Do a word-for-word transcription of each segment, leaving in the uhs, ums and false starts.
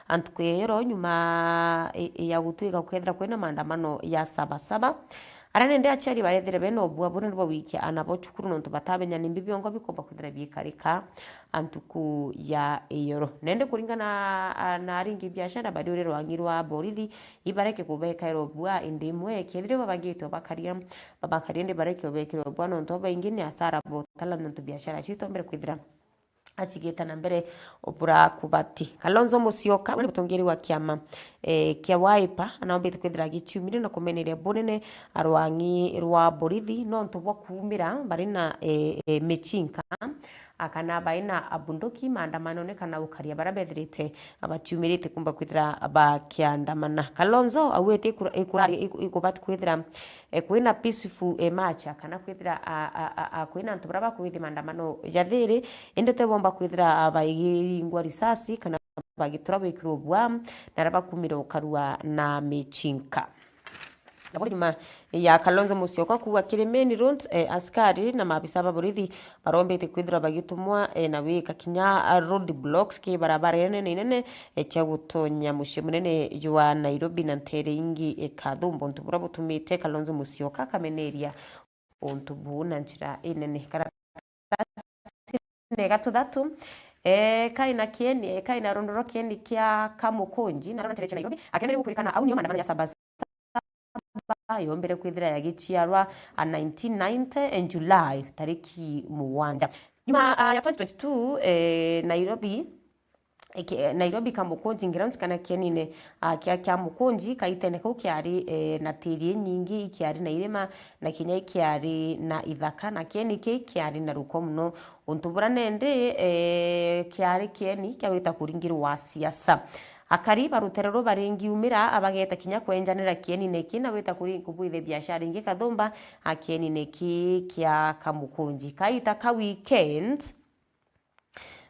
antuku ya iyoro nyuma i-, ya gutwika gukethira kwina maandamano ya Saba Saba. Aria nende aciari barethire bena ubua bunene bwa gwikia aana bao cukuru nontu batamenya nimbi biongo bikomba kwithira biikarika antuku ya iyoro. Nende kuringana, a, na aringi biashara bari uri rwangi rwa borithi, ibareke kubekaira ubua, indi imwe kethire babangite ubakaria, babakaria indi bareke ubekira ubua nontu babaingi ni asara botala nontu biashara cio itombere kwithira acigite na mbere ubura kubati. Kalonzo Musyoka, we ni mutongeri wa kiama, eh, kia Wiper, anaombite kwithira agiciumire na kumeneria bunene arwang'i rwa borithi nontu bwa kuumira bari na, eh, eh, michinka, a, kana bari na abunduki maandamanone kana ukaria baria bethirite baciumirite kumba kwithira bakiandamana. Kalonzo auite ikura-, ikura-, iku-, ikubati kwithira, eh, kwina peaceful, eh, march, kana kwithira, a, a, a, a, kwina antu baria bakwithia maandamano ja thiri, indi tibomba kwithira, a, baigiringwa risasi kana bagitura gwikirwa bua, na aria bakumire ukarua na michinka. Nabo nyuma ya Kalonzo Musyoka kuuga kiri main road, eh, askari na maabisa ba borithi barombete kwithirwa bagitumwa, eh, na gwika kinya, ah, road blocks ki barabara inene inene, eh, cia gutonya mucii munene jwa Nairobi na ntere ingi ikathumba, untu buria butumite Kalonzo Musyoka akameneria untu buu na njira inene. Karatasi nega tuthatu, eh, kaina kieni, eh, kaina rondoro kieni kia Kamukunji, na rona ntere cia Nairobi, akenere gukurikana au nio maandamano ya Saba Saba yombere kwithira yagiciarwa a nineteen ninety in July, tariki mugwanja. Nyuma, ah, ya twenty twenty-two, eh, Nairobi, eh, ke-, Nairobi Kamukunji grounds kana kienine, ah, kia, kia Mukunji, kaitene kau kiari, eh, na tiri inyingi, ikiari na irima, na kinya ikiari na ithaka, na kieni kii kiari na ruko muno. Untu buria nende, eh, kiari kieni kia gwita kuringirwa siasa. Akari ba rutere ruu baringiumira, abageta kinya kwenjanira kienine ki na gwita kuri-, kubwithia biashara ingi kathumba, a, kienine ki kia Kamukunji. Kaita ka weekend,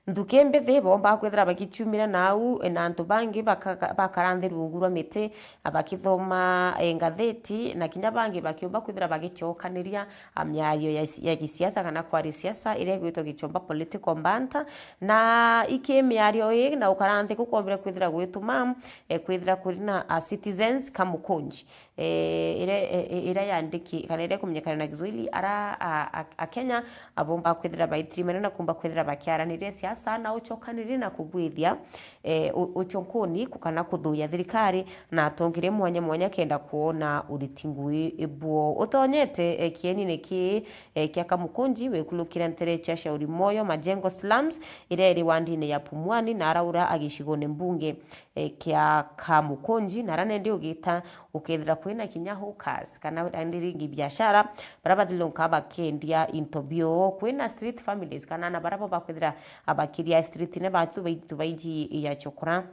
nthuki mbithi boomba kwithira bagichiumira nau, na antu bangi baka-, bakara nthi rungu rwa miti, bakithoma, eh, ngatheti, na kinya bangi bakiumba kwithira bagichokaniria, a, miario ya, ya gisiasa kana kwaria siasa iria igwitwa gichomba political banter. Na iki miario ii na ukara nthi kukombire kwithira gwituma, eh, kwithira kuri na, a, citizens Kamukunji, eh, iria, eh, iria yandiki-, kana iria ikumenyekana na Kiswahili, ara, a, a, Akenya abomba kwithira baitirimana na kumba kwithira bakiaraniria siasa na uchokaniria na kubwithia, eh, u-, uchonkuni ku-, kana kuthuya thirikari na atongeria mwanya mwanya kenda kwona uriti ngui buo. Utonyete, eh, kienine kii, eh, kia Kamukunji wikulukira ntere cia Shauri Moyo, Majengo slums, iria iri wandine ya Pumwani, na araura agicigone mbunge, eh, kia Kamukunji, na ara nende ugita ukethira kwina kinya hawkers, kana indi ringi biashara, baria bathilunka bakendia into bio. Kwina street families, kana ana baria bo bakwithira abakiria street-ine batu bai-, tubaiji ya chokora.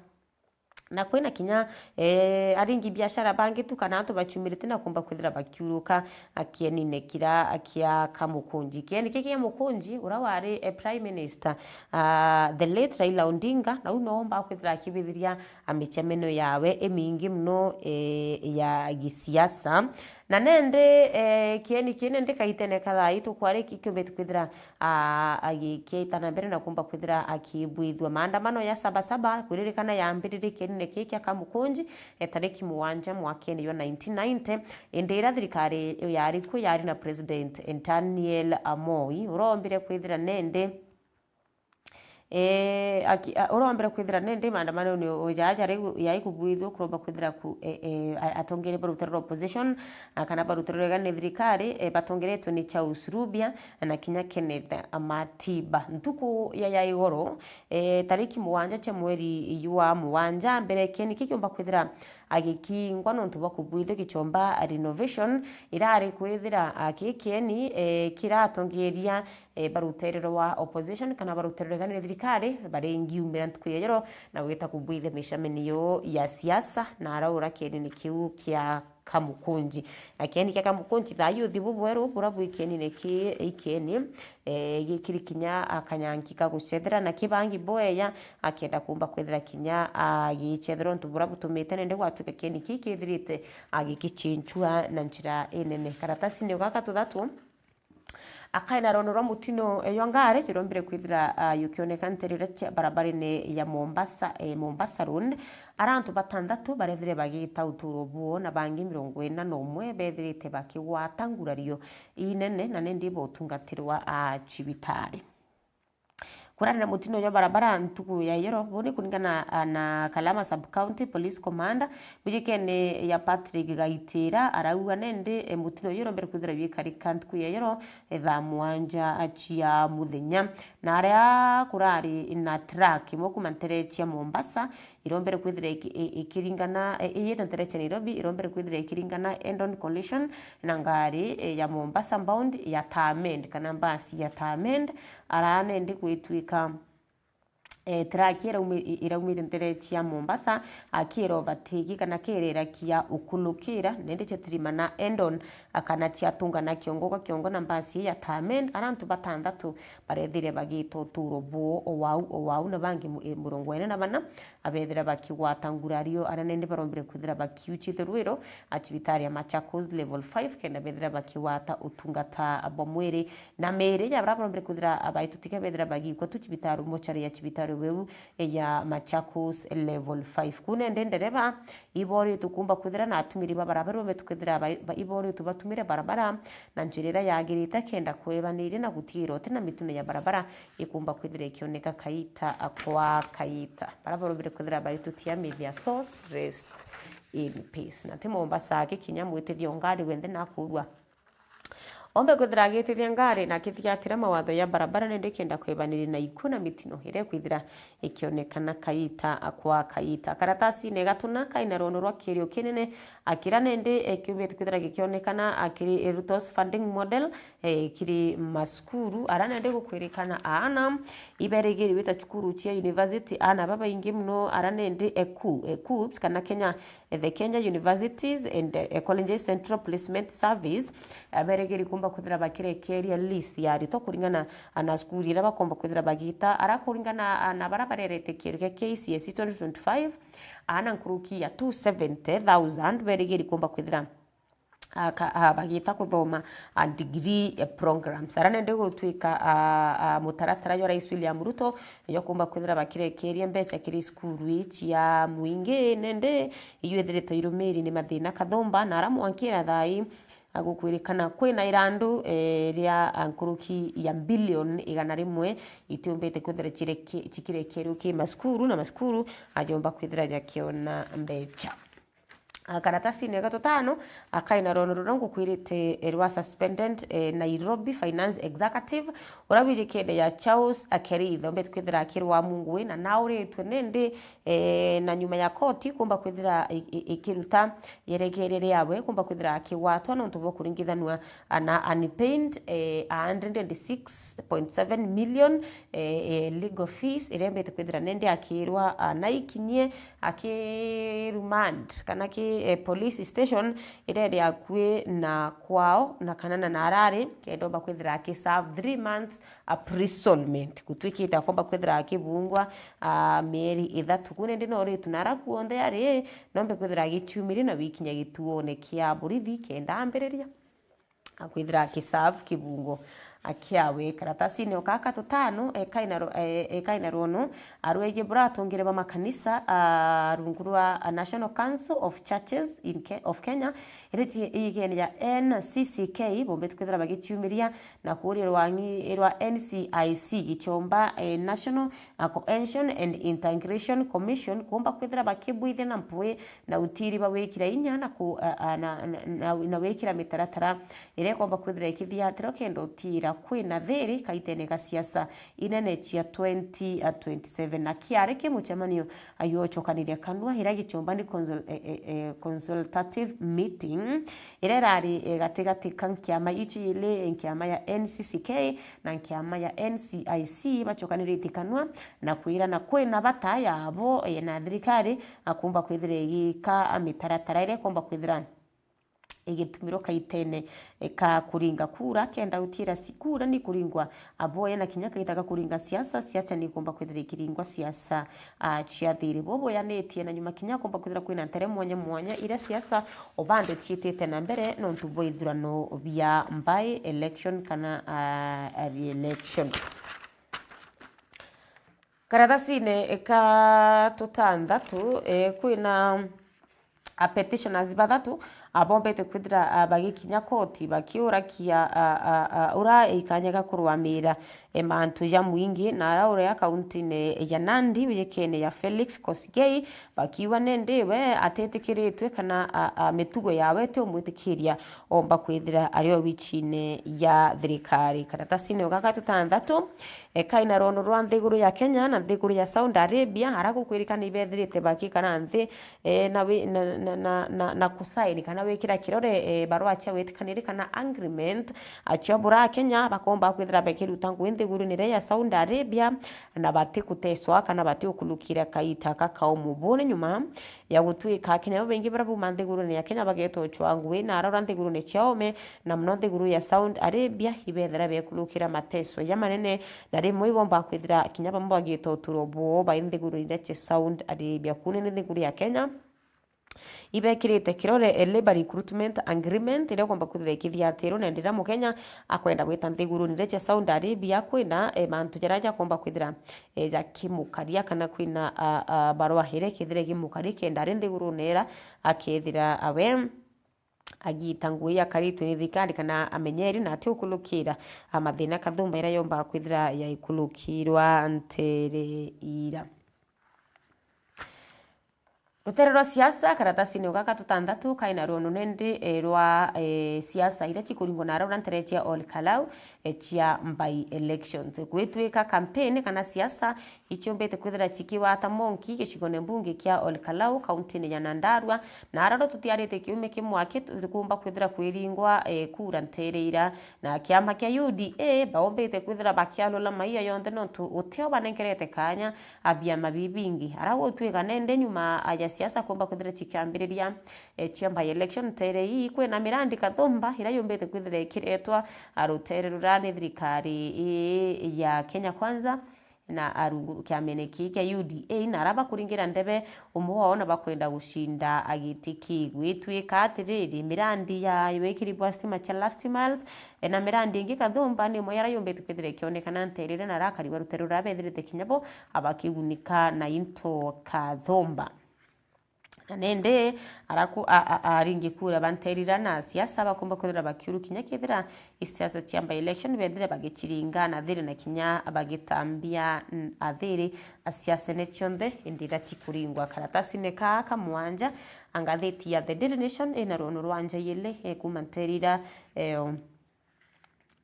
Na kwina kinya, eh, aringi biashara bangi tu kana antu bachiumirite na kumba kwithira bakiuruka, a, kienine kira kia Kamukunji. Kieni ki kia Mukunji, uria wari, eh, Prime Minister, ah, the late Raila Odinga, nau noomba kwithira akibithiria, a, micemanio yawe imingi muno, eh, ya gisiasa. Na nende, eh, kieni kii nende kaitene ka thaa ii tukwari ki-, kiumbite kwithira, a, agikiita na mbere na kumba kwithira akibwithua. Maandamano ya Saba Saba, kuririkana yambiririe kienine kii kia Kamukunji, eh, tariki mugwanja mwakene jwa nineteen ninety, indi iria thirikari yari kuo yari na President Daniel Moi, urombire kwithira nende, eh, aki-, a-, urombire kwithira nende maandamano ni ujaja riu yai kubwithua kuromba kwithira ku, eh, eh, a-, atongeria ba rutere rwa opposition, a, kana ba rutere rwa regana ni thirikari, eh, batongeretwe ni Charles Rubia na kinya Kenneth Matiba. Ntuku ya, ya igoro, eh, tariki mugwanja cia mweri jwa mugwanja, mbere kieni kikiumba kwithira agikingwa nontu bwa kubwithua gichomba renovation, irari kwithira, a, ki kieni, eh, kiratongeria, eh, ba rutere rwa opposition kana ba rutere rwa regana ni thirikari, baringiumira ntuku ya ijoro na gwita kubwithia micemanio ya siasa, na araura kienine kiu kia Kamukunji. Na kieni kia Kamukunji thaa ii uthi bubweru buria bwi kienine ki, i kieni, eh, gikiri kinya akanyangi ka gucethera na kibangi bweya, akenda kumba kwethira kinya agichethera untu buria butumite nende gwatuika kieni ki kithirite agikichinchua na njira inene. Karatasini gaka tuthatu, Akaina rono rwa mutino, eh, jwa ngari jurombire kwithira, ah, jukioneka nterere cia barabarene ya Mombasa, eh, Mombasa Road. Ara antu batanthatu barethire bagita uturo buo, na bangi mirongo ina na umwe bethirite bakigwata ngurario inene, na nindi botungatirwa, ah, cibitari. Kurana na mutino jwa barabara ntuku ya iyoro, buni kuringana, ah, na Kalama Sub County Police Commander, mwijikene ya Patrick Gaitira, arauga nindi, eh, mutino uyu urombere kwithira jwikarika ntuku ya iyoro, eh, thaa mwanja cia muthenya. Na aria kurari na truck imwe kuma ntere cia Mombasa, irombere kwithira iki-, i-, ikiringana, i-, iyite ntere cia Nairobi, irombere kwithira ikiringana head-on collision na ngari, eh, ya Mombasa bound ya Tarmend, kana mbasi ya Tarmend, ara nindi gwitwika, eh, truck iraumi-, i-, iraumite ntere cia Mombasa, akira overtake kana kirira kia ukulukira, nindi ciatirimana head-on, kana ciatungana kiongo kwa kiongo na mbasi ya Tarmend, ara antu batanthatu barethire bagita uturo buo o wau, o wau, na bangi mu-, eh, mirongo ina na bana abethira bakigwata ngurario, ara nindi barombire kwithira bakiuchithirwa rwiro a cibitari ya Machakos Level five, kenda bethira bakigwata utungata bwa mwiri. Na miiri ya bara barombire kwithira baitutika bethira bagikwa tu cibitari, mochari ya cibitari weu ya Machakos Level five. Ku nindi ndereba iboritwe kumba kwithira na atumiri ba barabara barombire kwithira ba-, ba-, iboritwe batumire barabara na njira iria yagirite, kenda kwebaniria na gutigira uti na mitino ya barabara ikumba kwithira ikioneka kaita kwa kaita. Bara barombire kwithira baitutia, may their souls rest in peace. Na ti Mombasa aki, kinya mwitithia o ngari wenthe nakurua ombe kwithira agitithia ngari na akithiatira mawatho ya barabara, nindi kenda kwebaniria na ikuu na mitino iria kwithira ikionekana kaita kwa kaita. Karatasine gatuna kaina rono rwa kirio kinene, akira nindi, eh, kiumbite kwithira gikionekana akiri Ruto's funding model, eh, kiri masukuru ara nindi gukwirikana aana iberigiri wita cukuru cia university, aana babaingi muno ara nindi eku, ekubs kana Kenya, eh, the Kenya Universities and, eh, Colleges Central Placement Service, eh, berigiri kumba kwithira bakirekeria list ya aritwa kuringana na cukuru iria bakomba kwithira bagita, ara kuringana na bara barerete kiero kia K C S E twenty twenty-five, aana nkuruki ya two seventy thousand berigiri kumba kwithira, ah, ka-, ah, bagita kuthoma, ah, degree, eh, programs. Ara nende gutwika, ah, ah, mutaratara jwa Rais William Ruto, jwa kumba kwithira bakirekeria mbecha kiri cukuru ii cia mwingi, nende iyu ithirite irumiri ni mathina kathumba, na ara mwankira thaa ii, ah, gukwirikana kwina irandu, eh, ria, ah, nkuruki ya billion igana rimwe itiumbite kwithira cireke-, cikirekerwa ki masukuru, na masukuru ajomba kwithira jakiona mbecha. Ah, karatasine gatutano, akaina rono ruria ngukwirite, eh, rwa suspended, eh, Nairobi Finance Executive, uria wijikene ya Charles Akerith, ombete kwithira akirwa mungwi na nauritwe nindi, eh, na nyuma ya koti kumba kwithira i-, i-, ikiruta yerekeria riawe, kumba kwithira akigwatwa nontu bwa kuringithanua, ah, na unpaid, eh, a hundred and six point seven million, eh, eh, legal fees, iria embete kwithira nindi akirwa, ah, na ikinyie aki remand kana ki, eh, police station iria iri akui na kwao na kana na narari, kenda omba kwithira aki serve three months imprisonment, gutwikite akomba kwithira akibungwa, ah, mieri ithatu. Ku nindi noritu nara kuonthe ari, nombe kwithira agichiumirie na wikinya gituone kia borithi kenda ambiriria akwithira akiserve kibungo akiawe. Karatasine o kaka tutano, ekaina ro-, e-, ekaina rono, arweje buratongere ba makanisa, ah, rungu rwa, ah, National Council of Churches in Ke-, of Kenya, iri ji-, igene ya N C C K, bombete kwithira bagichiumiria na kuria rwang'i rwa N C I C, gichomba, eh, National, ah, Cohesion and Integration Commission, kumba kwithira bakibwithia na mpwi na utiri ba wikira inya na ku-, a, a, na, na, na, na wikira mitaratara iria ikomba kwithira ikithiatira kenda utira kwina thiri kaitene ga siasa inene cia twenty twenty-seven. Na kiari ki mucemanio ayochokaniria kanua iria gichomba ni consol-, e, e, e, consultative meeting iria irari, e, gatigati ka nkiama ichi ili, nkiama ya N C C K na nkiama ya N C I C bachokaniritie kanua na kwirana kwina bata yabo, e, na thirikari akumba kwithira igika mitaratara iria ikomba kwithira igitumirwa kaitene, e, ka kuringa kura, kenda utiira si-, kura ni kuringwa, a, boya na kinya kaita ga kuringa siasa, siasa ni ikumba kwithira ikiringwa siasa, a, cia thiri. Bo boyanitie na nyuma kinya kumba kwithira kwina ntere mwanya mwanya iria siasa o bando ciitite na mbere nontu bwa ithurano bia by-election kana, a, re-election. Karatasine ka tutanthatu, e, kwina a petitioners bathatu, a, bombete kwithira, a, bagikinya koti bakiurakia, a, a, a, ura ikanya ga kurwamira, e, mantu ja mwingi na ara uria kauntine ya Nandi wijikene ya Felix Kosigei, bakiuga nindi we atitikiritwe kana, a, a, mitugo yawe ti umwitikiria omba kwithira ari obichine ya thirikari. Karatasine gaka tutanthatu, e, kaina rono rwa nthiguru ya Kenya na nthiguru ya Saudi Arabia, ara gukwirikana ibethirite bakikara nthi, e, na wi-, na, na, na, na, na kusaini kana wikira kirore, e, barua cia witikaniri kana agreement, a, cia bura Kenya bakomba kwithira bakiruta ngui nthigurune iria ya Saudi Arabia, na batikuteswa kana batiukulukira kaita kakaumu. Bune nyuma ya gutwika Akenya babaingi baria bauma nthigurune ya Kenya bagetwa uchwa ngui na arora nthigurune cia ome, na muno nthiguru ya Saudi Arabia, ibethira bekulukira mateso ja manene, na rimwe ibomba kwithira kinya bamwe bagita uturo bwoo bai nthiguru iria cia Saudi Arabia. Kune ni nthiguru ya Kenya ibekirite kirore, e, Labour Recruitment Agreement iria ugomba kwithira ikithiatirwo, na ndira Mukenya akwenda gwita nthiguruni iria cia Saudi Arabia, kwina, e, mantu jaria jakomba kwithira, e, jakimukaria kana kwina, a, a, barua iria ikithira ikimukaria kenda ari nthigurune ira akethira awe agita ngui akaritwe ni thirikari kana amenyeri na ati ukulukira, a, mathina kathumba iria yombaga kwithira yaikulukirwa ntere ira. Rutere rwa siasa, karatasine gaka tutanthatu kaina ruono nindi, e, rwa, e, siasa iria cikuringwa na aria uria ntere cia Ol Kalou, e, cia by-elections. Gwitwika campaign kana siasa ichiumbite kwithira chikiwata monki gicigone mbunge kia Ol Kalou, kauntine ya Nyandarua, na araro tutiarite kiumia kimwe aki tukumba kwithira kwiringwa, e, kura ntere ira, na kiama kia U D A baumbite kwithira bakialula maia yonthe nontu utio banenkerete kanya a biama bibingi. Ara gutwika nende nyuma ya siasa kumba kwithira chikiambiriria, e, cia by-election ntere ii, kwina mirandi kathumba ira yumbite kwithira ikiretwa a rutere rura ni thirikari ii ya Kenya Kwanza, na arungu kiamene kii kia U D A, na ara bakuringira ndebe umwe wao na bakwenda gucinda agiti kii. Gwitwika atiriri, mirandi ya wikiri bwa stima cia Last Miles, e, na mirandi ingi kathumba ni imwe yara yumbite kwithira ikionekana nterire, na arakari ba rutere rura bethirite kinya bo abakigunika na into kathumba. Na nende araku-, a-, a-, aringi kura ba nterira na siasa bakumba kwithira bakiuru kinya kethira i siasa cia by-election bethire bagichiringa na thiri na kinya bagitambia, n-, athiri a siasa ne cionthe indi ira chikuringwa. Karatasine kaa ka mwanja, a ngathiti ya The Daily Nation ina ruono rwa nja yele, e, kuma nterira, e,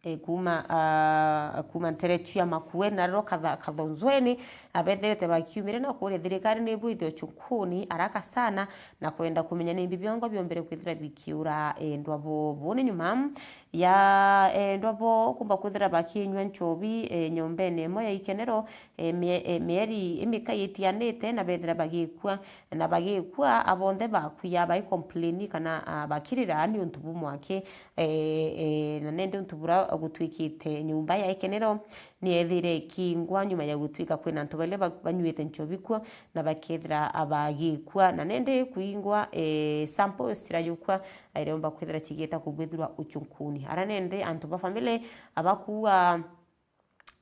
e, kuma, a, kuma ntere cia Makueni na rero Katha-, Kathonzweni, abethirite bakiumire na kuria thirikari ni bwithio chunkuni araka sana na kwenda kumenya ni mbi biongo biombere kwithira bikiura endwa bo. Bone nyuma ya endwa bo kumba kwithira bakinywa nchobi, e, nyombene imwe ya ikenero, e, mie-, e, mieri imika itianite na bethira bagikua, na bagikua abonthe bakuya bai complain kana, a, bakirira ni untu bumwaki. E, e, na nende untu bura gutwikite nyumba ya ikenero ni ethire ikingwa nyuma ya gutwika kwina antu baria ba-, banywite nchobi kuo na bakethira abagikua, na nende kuingwa, e, samples cirayukwa, iromba kwithira cigita kubwithirwa uchunkuni. Ara nende antu ba family abakuwa,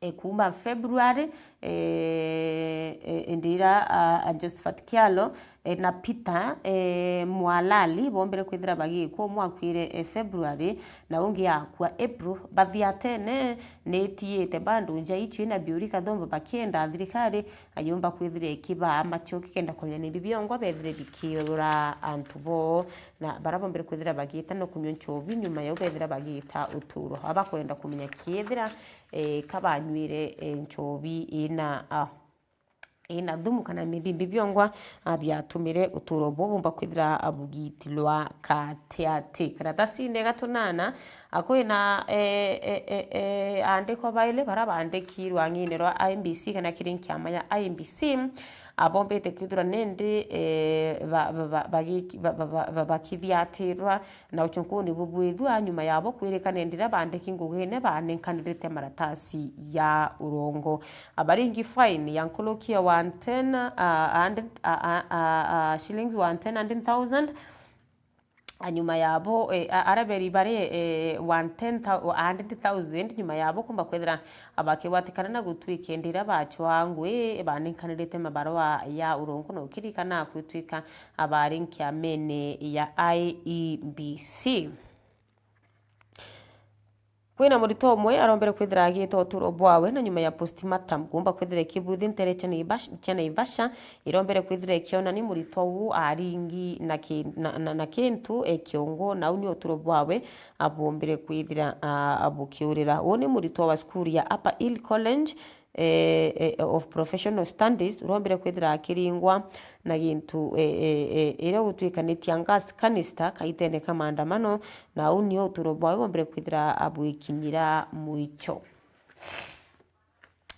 e, kuma February, e, e, indira a, a Josephat Kialo, e, na Peter, e, Mwalali bombire kwithira bagikwa, umwe akwire, e, February na ungi akua April. Bathiatene ni itiite bado nja icio ina biuri kathomba bakienda thirikari ayomba kwithira ikibaa machoki kenda kumenya ni mbi biongo bethire bikiura antu bo, na bara bombire kwithira bagita no kunywa nchobi nyuma yau bethira bagita uturo. Abakwenda kumenya kethira e, ka banywire, e, nchobi ina, a, ina thumu kana mibimbi biongwa, a, biatumire uturo bwo bumba kwithira, a, bugitilwa katiati. Karatasine ga tunana, a, kwina, e, e, e, e, andikwa baili bara bandikirwe ang'ine rwa I B C kana kiri nkiama ya I B C, Abombite kwithirwa nindi, eh, ba-, ba-, ba-, bagiki-, ba-, ba-, ba-, ba-, bakithiatirwa na ucunkuni bubwithua nyuma yabo kwirikana ndiria bandiki ngugine banenkanirite maratasi ya urongo. Abaringi fine ya nkuruki ya one ten, ah, and, ah, ah, ah, ah, shillings one ten and ten thousand. A, nyuma yabo, eh, a-, aria beri bari, eh, one ten thou-, a hundred thousand, nyuma yabo kumba kwithira bakigwatikana na gutwika ndiria bacwa ngui, banenkanirite mabarua ya urongo na ukirikana kwitwika abari nkiamene ya I E B C. Kwina muritwa umwe arombere kwithira agiita uturo bwawe na nyuma ya postmortem kuumba kwithira ikibuthi ntere cia Naivas-, cia Naivasha, irombere kwithira ikionani muritwa uu aringi na ki-, na, na, na kintu e kiongo, na uu ni uturo bwawe abombere kwithira, a, bukiurira. Uu ni muritwa wa cukuru ya Upper Hill College, eh, eh, of Professional Studies, urombire kwithira akiringwa na gintu, eh, eh, eh, iria gutwikanitie gas canister kaitene ka maandamano, na uu nio uturo bwawe bombire kwithira abwikinyira mwicho.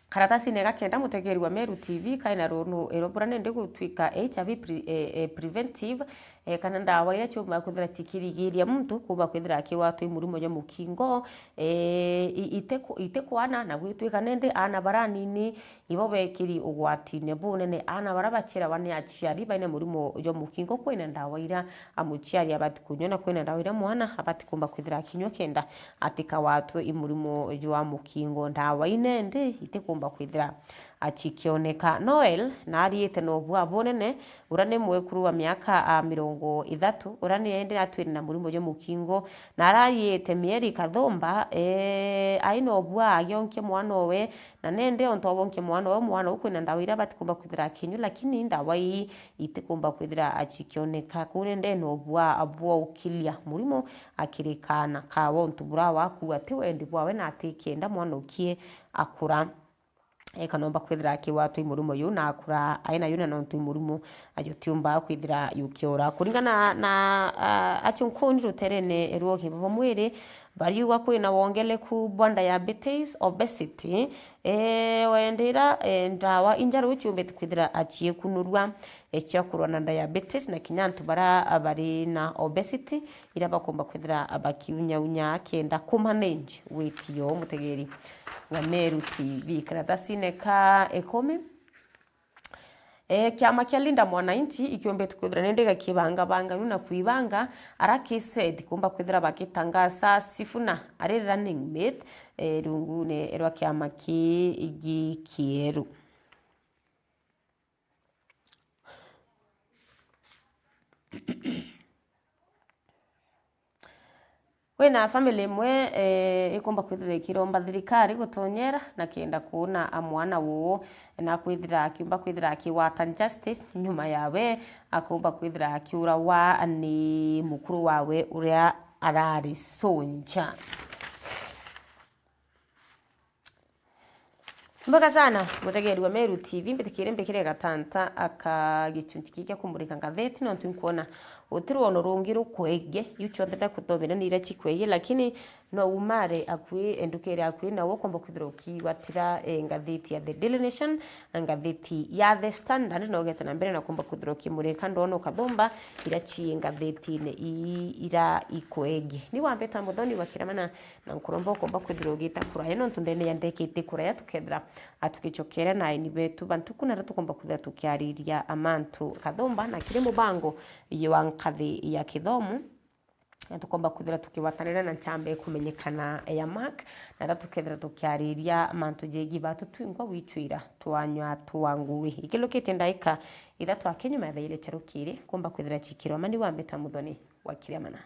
Karatasine ga kenda, mutegeri wa Meru T V, kaina runu irobura nende gutwika H I V pre-, eh, eh, preventive, eh, kana ndawa iria ciumbaga kwithira cikirigiria muntu kuumba kwithira akiwatwa i murimo jwa mukingo, eh, i-, ite ku-, ite kwana na gwitwika nende ana baranini ibo bekiri ugwatine bunene. Ana bara baciarawa ni aciari baina murimo jwa mukingo, kwina ndawa iria a muciari abati kunywa na kwina ndawa iria mwana abati kuumba kwithira akinywa kenda atikawatwe i murimo jwa mukingo. Ndawa inende itikumba kwithira a cikioneka. Noel naariite na ubua bunene, uria ni mwekuru wa miaka, a, mirongo ithatu, uria ni endi atwire na murimo jwa mukingo, na araariite mieri kathumba, ee, ai na ubua agionkia mwana owe, na nende ontu abonkia mwana owe, mwana uu kwina ndawa iria abati kumba kwithira akinywa, lakini ndawa ii itikumba kwithira a cikioneka. Kuu nende ena ubua bwa ukiria murimo akiri kaana kawe, untu bura waku ati wendi bwawe na ati kenda mwana ukie akura. Ekanomba kwithira akiwatwa i murimo yu na akura ai nayo, na nontu i murimo jutiumba kwithira yukiura. Kuringana na, a, acio nkuni ruterene rwa ugima bwa mwiri, bariuga kwina wongeleku bwa diabetes, obesity, e, wendira, e, ndawa injaru ciumbite kwithira a ciikunurua, e, cia kurwa na diabetes, na kinya antu bara bari na obesity, iria bakomba kwithira bakiunyaunya kenda ku manage weight yo. Mutegeri wa Meru T V, karatasine ka ikumi, e, kiama kia Linda Mwananchi ikiumbite kwithira nindi gakibangabanganu na kwibanga ara ki said kumba kwithira bakitangasa Sifuna ari running mate, e, rungune rwa kiama kii kieru. Kwina family imwe, eh, ikumba kwithira ikiromba thirikari gutonyera na kenda kuona a mwana woo, na kwithira akiumba kwithira akigwata justice nyuma yawe akumba kwithira akiurawa ni mukuru wawe uria arari sonja. Mbega sana, mutegeri wa Meru T V, mbitikire mbikire gatanta aka gichunchi kiki kia kumurika ngatheti, nontu nkwona guti rwono rungi rukwege, iu cionthe ndakuthomera ni iria cikwege, lakini no umare akui, ndukere akui, na ukomba kwithira ukigwatira, eh, ngatheti ya The Daily Nation, na ngatheti ya The Standard, na ugete na mbere na kumba kwithira ukimurika ndwono ukathomba iria ci ngathetine ii ira ikwege. Ni wambeta muthoni wa kiramana, na nkuromba ukomba kwithira ugita kuraya, nontu ndene ya ndekite kuraya tukethira, a, tukicokera na aini betu ba ntuku, na riria tukomba kwithira tukiariria a mantu kathumba na kiri mubango jwa nkathi ya kithomo, na tukomba kwithira tukigwatanira na nchamba ikumenyekana ya Mark, na riria tukethira tukiariria mantu jegi batu twingwa gwicwira twanywa twa ngui. Ikilukitie ndaika ithatu aki nyuma ya thaa iri cia rukiri, kumba kwithira cikirwa mani wambeta muthoni wa kiramana.